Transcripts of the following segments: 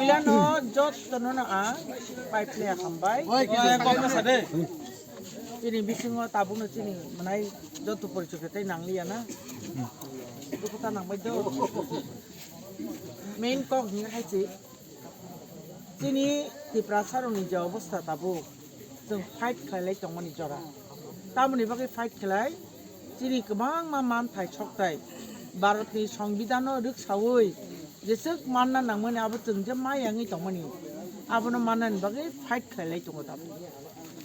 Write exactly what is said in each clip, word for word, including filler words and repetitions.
Puilano jotono no ang pai phle hambai. Chini bisingo tabukno chini mwnai joto porichoi khe tei nangliya na. Dukhu ta nangbai do. Main kok hwnwi hai se. Chini Tiprasarokni je obostha tabuk, chwng fight khlailai tongmani jora. Tamoni bagwi fight khlai, chini kwbangma manthai sokthai Bharatni Songbidhano rwksaui jeswk manna nangmani abo chwng je ma yangwi tongmani, abono mannani bagwi fight khlailai tongo tabuk.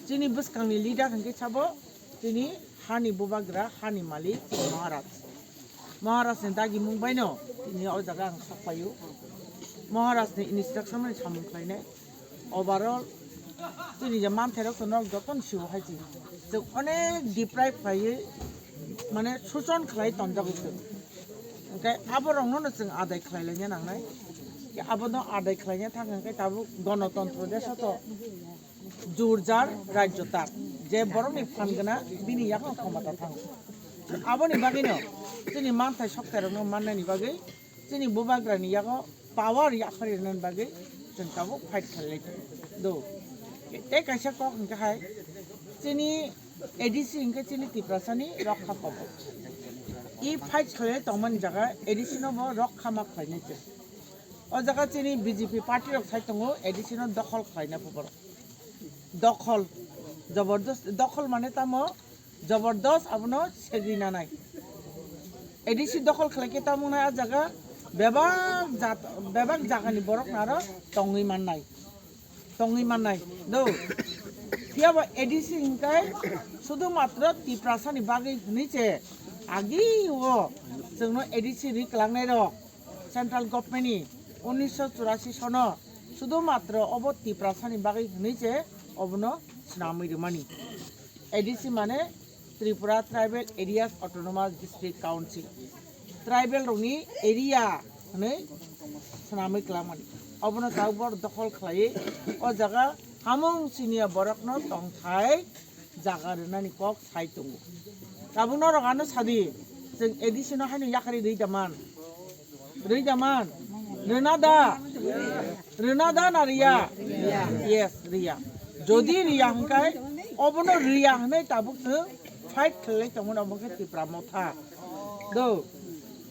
Chini bwskangni leader hwnkhe sabo chini hani bubagra, hani malik, chini Maharaj. Maharajni dagimung baino tini o jaga ang sok paio. Maharajni instruction bai samung khlainai. Overall, chini je manthairok to nok jotono sio hai se. Chwng onek deprive khlaiwi, mane, suchon khlai tonjagwi chwng. Hwnkhe aborokno no chwng adai khlai laina nangnai. Abono adai khlaina thang hwnkhe tabuk gonotontro deso to jur jar rajyo tar. Je borokni phan gana bini yago khomota thang. Aboni bagwino chini manthai sokthai rokno mannani bagwi chini bubagrani yago power yaphari rwnani bagwi chwng tabuk fight khlailai tongo. Do. Tei kaisa kok hwnkhe hai chini A D C hwnkhe chini Tiprasani rokha kobo. I fight khlailai tongmani jaga A D C no bo rokha ma khlainai chwng. O jaga chini B J P party rok sai tongo, A D C no dokhol khlaina pho borok. Dokhol, jabardast, dokhol mane tamo jabardast abono segwi nanai. A D C dokhol khlai khe tamo nai a jaga bebak jat, bebak jagani borok naro tongwi mannai. Tongwi mannai. Do. Phiya bo A D C hwnkhe sudu matro Tiprasani bagwi hwnwi se agi o chwngno A D C ri kwlangnai rok. Central Government ni unnisho churasi sono sudu matro obo Tiprasani bagwi hwnwi se obono swnamwi rwmani. A D C mane Tripura Tribal Areas Autonomous District Council. Tribal rokni area hwnwi swnamwi kwlangmani. Obono tabuk borok dokhol khlaiwi o jaga hamung siniya borokno tongthai jaga rwnani kok sai tongo. Tabuk norok ano sadi, chwng A D C no haino yakarwi rwi da man? Rwi da man? Rwna da? Rwna da na rwya? Yes, rwya. Jodi rwya hwnkhe obono rwya hwnwi tabuk chwng fight khlailai tongmani obo khe Tipra Motha. Do,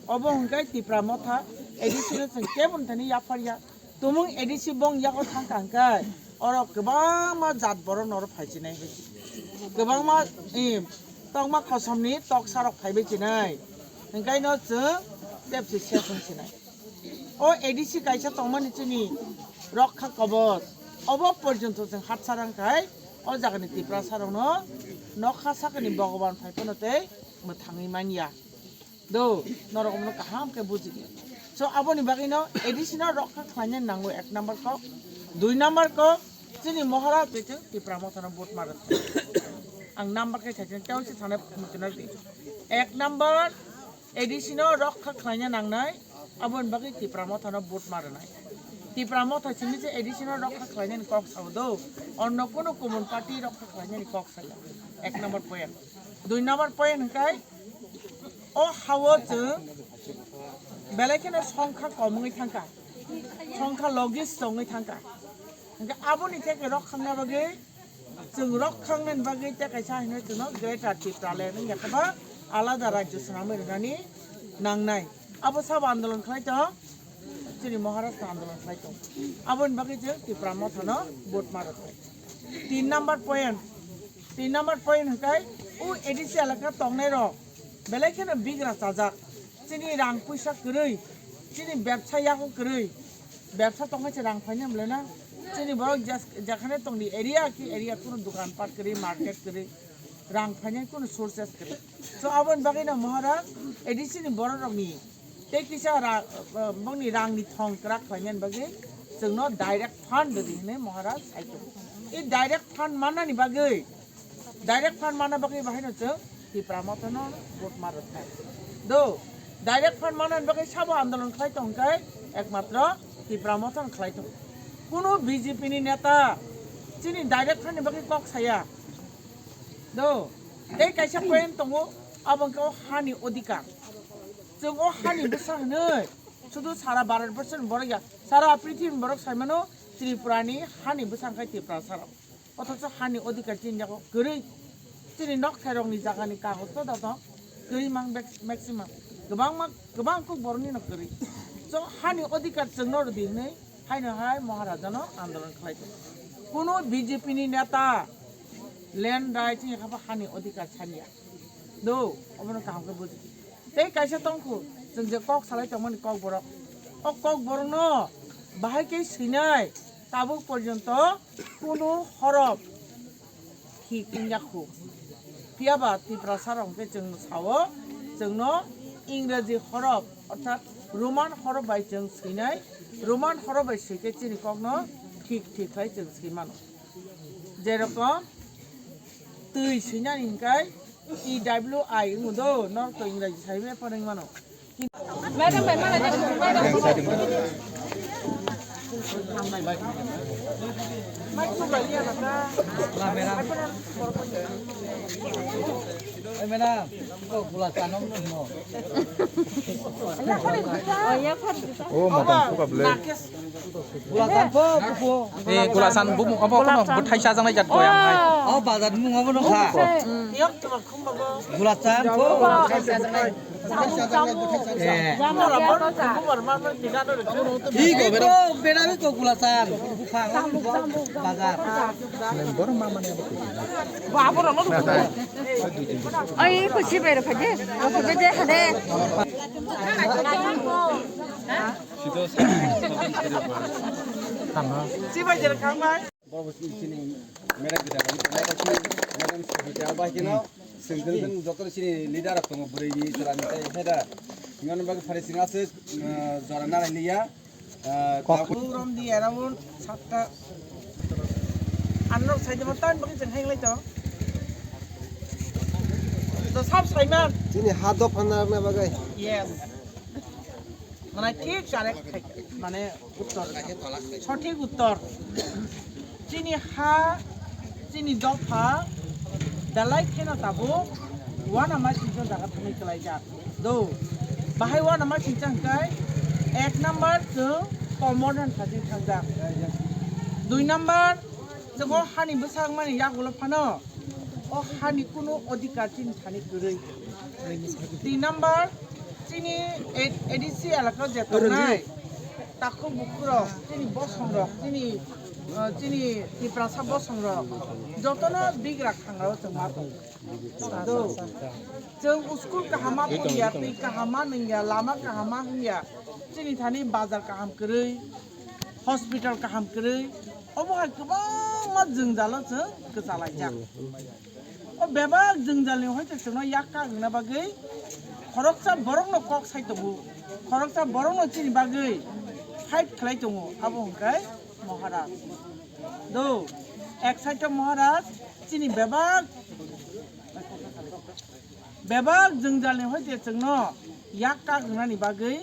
obo hwnkhe Tipra Motha, A D C no chwng kebo thani yapharya. Tumung A D C bong yago thangkha hwnkhe oro kwbangma jat borok norok phaichinai bai. Kwbangma, eh, tokma kosomni toksa rok phaibai chinai. Hwnkhe no chwng tepsi se thung chinai. O A D C kaisa tongmani chini rokha kobos. Obo porjonto chwng hatsarang khai o jagani Tiprasa rokno nokha sakani Bhogoban phai phano tei mwthangwi manya. Do, norok omono kaham khe bujidi. So, aboni bagwino A D C no rokha khlaina nango ek number kok. Dui number kok, chini Maharaj bai chwng Tipra Mothano vote ma rwkha. Ang number khe saisini tei se sanai muchunai di. Ek number, A D C no rokha khlaina nangnai, aboni bagwi Tipra Mothano vote ma rwnai. Tipra Motha simi se A D C no rokha khlainani kok sao do. Onno kuno kumun party rokha khlainani kok saya. Ek number point. Dui number point hwnkhe, o hao chwng belai kheno songkha kom wngwi thangkha, songkha logis wngwi thangkha. Hwnkhe aboni theke rok khangna bagwi, chwng rok khangnani bagwi tei kaisa hino chwngno Greater Tipraland wngya khe ba alada rajyo swnamwi rwnani nangnai. Abo sabo andolon khlai tong, chini Maharashtra andolon khlai tong. Aboni bagwi chwng Tipra Mothano vote ma rwkha. Tin number point, tin number point hwnkhe o A D C elaka tongnai rok belai kheno bigra chajak. Chini rang puisa kwrwi, chini bebsa yago kwrwi, bebsa tongkhe se rang phaina mlena. Chini borok jes-, jekhane tongdi area ki area kuno dukan pat kwrwi, market kwrwi, rang phaina kuno sources kwrwi. So aboni bagwi no Maharaj A D C ni borok rokni tei kisa ra-, bongni rangni thong kwrak khlainani bagwi chwngno direct fund rwdi hwnwi Maharaj sai tongo. I direct fund mannani bagwi, direct fund manna bagwi bahaino chwng Tipra Mothano vote ma rwkha. Do, direct fund mannani bagwi sabo andolon khlai tong khe ekmatro Tipra Mothano khlai tong. Kuno B J P ni neta chini direct fund ni bagwi kok saya. Do, tei kaisa point tongo, abo hwnkhe o hani odhikar. Chwng o hani bwsa hwnwi sudu sara Bharat borso ni borok ya Sara prithibi borok saimano Tripura ni hani bwsang khai Tiprasa rok. Othocho hani odhikar chini yago kwrwi. Chini nok thairok ni jaga ni kagoj to da to kwrwi mang bek-, maximum. Kwbangma, kwbang kuk borok ni no kwrwi. So hani odhikar chwng no rwdi hwnwi haino hai Maharaja no andolon khlai tongo. Kuno B J P ni neta land rights ni haba hani odhikar sanya. Do, obono kaham khe buji. Tei kaisa tongkhu, chwng je kok salai tongmani kok borok. O kok borok no bahai khe swinai tabuk porjonto kunu horof thik wngya khu. Phiya ba Tiprasa rok hwnkhe chwng sao, chwngno Ingraji horof orthat Roman horof bai chwng swinai, Roman horof bai swikhe chini kokno thik thik khai chwng swi mano. Jerokom twi swinani hwnkhe E W I wngdo, norok to Ingraji sai be phone wngmano. Madam, madam, madam. Hey, madam, kok gula chano mo. Oh, madam, suka ble. Gula chan po, po. Eh, gula chan bumung obo kono bwthai chajaknai jat goyang hai. Oh, bazar mung obo no kha. Gula chan po. Eh. Thik o, bera, bera bi ko gula chan. Buphang bazar. Member ma mane abo. Oi, ko si bera phaje. Ko bede hade. Borok chini mera gida bai, madam secretary bai kino, sengkeng joto chini leader rok tongo, bwrwi ni jora ni tai heda. Ngani bagwi phari sing aswk, eh, jora narai liya. Eh, kok. Tabuk rom di around satta. Anno sai de matan bagwi jeng heng lai to. To sab sai man. Chini ha do phanna bagwi. Yes. Mane thik correct khai, mane uttor. Sothik uttor. Chini ha, chini dopha, belai kheno tabuk uanama singcha jaga thangwi kwlaijak. Do, bahai uanama singcha hwnkhe ek number chwng Commonwealth hajing thangjak. Dui number, chwng o hani bwsakmani yagulo phano o hani kunu odhikar chini thani kwrwi. Tin number, chini A-, A D C elaka je tongnai takhuk bukhurok, chini bosongrok, chini, uh, chini Tiprasa bosongrok, jotono bigra khangrao chwng ma tongo. Do. Chwng school kahama phuya, twi kahama nungya, lama kahama hwnya, chini thani bazar kaham kwrwi, hospital kaham kwrwi, obo hai kwbangma jwngjalo chwng kwchalaijak. O bebak jwngjalni hoite chwngno yak kagwna bagwi khoroksa borokno kok sai tongo, khoroksa borokno chini bagwi fight khlai tongo, abo hwnkhe Maharaj. Do, ek side o Maharaj chini bebak, bebak jwngjalni hoite chwngno yak kagwnani bagwi,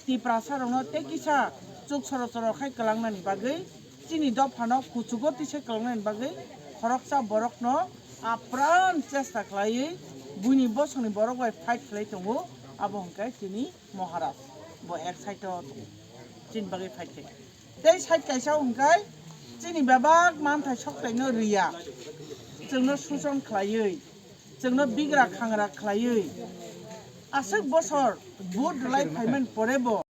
Tiprasa rokno tei kisa chuk soro soro khai kwlangnani bagwi, chini dophano kuchugo tisa kwlangnani bagwi khoroksa borokno apran chesta khlaiwi buini bosongni borok bai fight khlai tongo, abo hwnkhe chini Maharaj, bo ek side o tongo, chini bagwi fight khai. Tei side kaisa hwnkhe chini bebak manthai soktaino riya, chwngno suchon khlaiwi, chwngno bigra khangra khlaiwi, aswk bosor vote rwlai phaimani pore bo